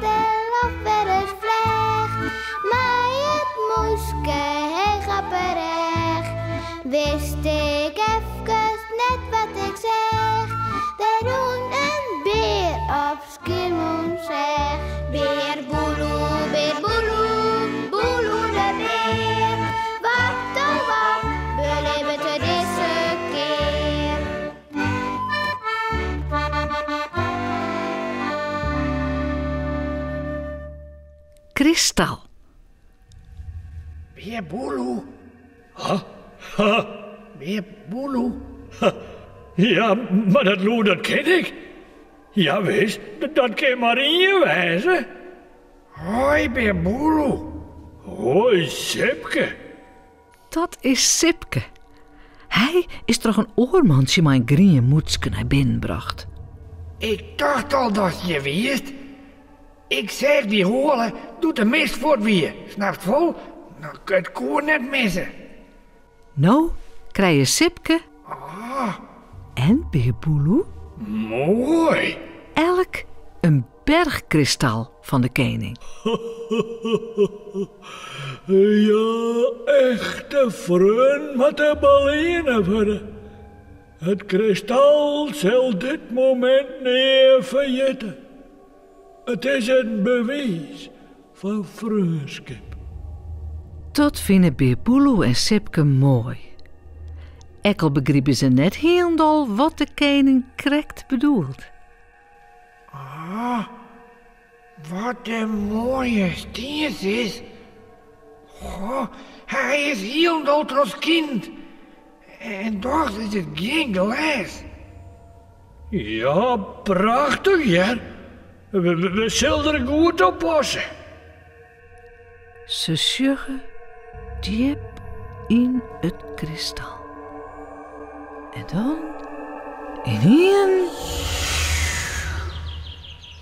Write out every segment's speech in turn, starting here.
de loft wer ris fleach. Mei it mûske heech op 'e rêch wist ik efkes net wat ik seach. Der rûn in bear op Skiermûntseach. Bear Boeloe, bear Boeloe, Boeloe de bear. Wat oh wat belibbet er dizze kear? Kristal. Bear Boeloe. Ha? Ha? Bear Boeloe. Ha. Ja, mar dat lûd dat ken ik. Jawis, dat kin mar ien wêze. Hoi, Bear Boeloe. Hoi, Sipke. Dat is Sipke. Hy is troch in oar mantsje mei in grien mûtske nei binnen brocht. Ik tocht al datst hjir wiest. Ik seach dy hoale doe't de mist fuort wie, snapst wol? No, it koe net misse. No krije Sipke en Bear Boeloe Moai! elk in berchkristal fan de kening. Ja, echte freonen moatte beleane wurde. It kristal sil dit momint nea ferjitte. It is in bewiis fan freonskip. Dat fine Bear Boeloe en Sipke moai. Ek al begripe se net hielendal wat de kening krekt bedoelt. Ah, wat in moaie stien sis. Goh, hy is hielendal trochskynend. En dochs is it gjin glês. Ja, prachtich hear. We sille der goed op passe. Se sjogge djip yn it kristal. En dan ynienen.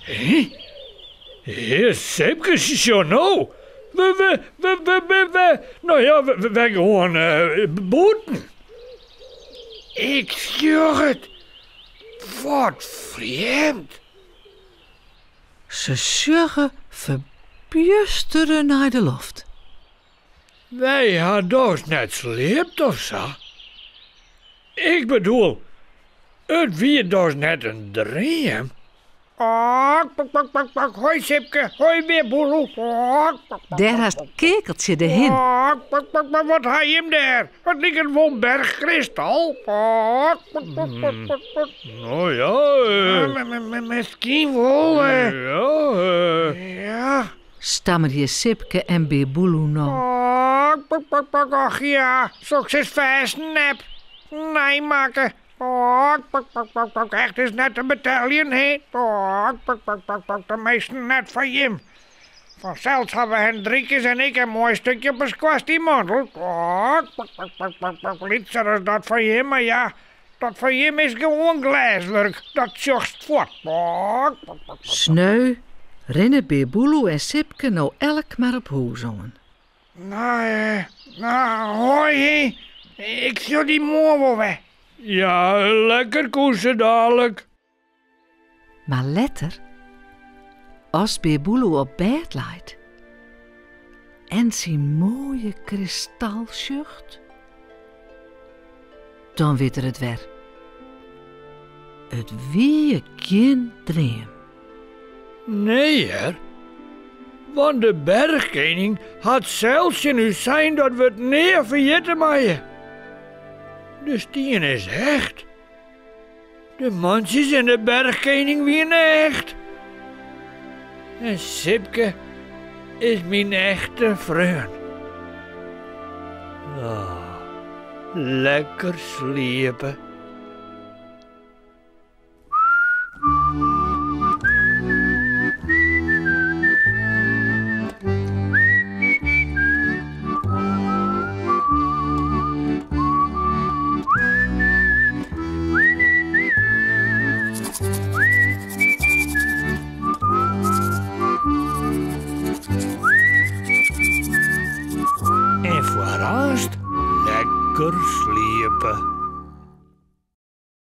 Hé? Hé, Sipke, sjoch no! We, we, we, we, we, we, no ja, we, we gewoan bûten. Ik sjoch it. Wat frjemd. Se sjogge ferbjustere nei de loft. Wy ha dochs net sliept of sa? Ik bedoel, it wie dochs net in dream? Hoi Sipke, hoi Bear Boeloe. Dêr hast Keakeltsje de hin. Wat ha jim dêr? It liket wol berchkristal. No ja. Miskien wol. Ja. Ja. Stammerje Sipke en Bear Boeloe no. Och ja, soks is fêst nep. Neimakke. Echt is net te beteljen, hé? De measten net foar jim. Fansels hawwe Hendrikus en ik in moai stikje op 'e skoarstienmantel. Lytser as dat fan jim, mar ja, dat fan jim is gewoan glêswurk, dat sjochst fuort. Sneu rinne Bear Boeloe en Sipke no elk mar op hûs oan. No, no, hoi hé. Ik sjoch dy moarn wol wer. Ja, lekker koese dalik. Mar letter, as Bear Boeloe op bêd leit en syn moaie kristal sjocht, dan wit er it wer. It wie gjin dream. Nee hear, want de berchkening hat sels tsjin ús sein dat we it nea ferjitte meie. De stien is echt. De mantsjes en de berchkening wiene echt. En Sipke is myn echte freon. Ah, lekker sliepe.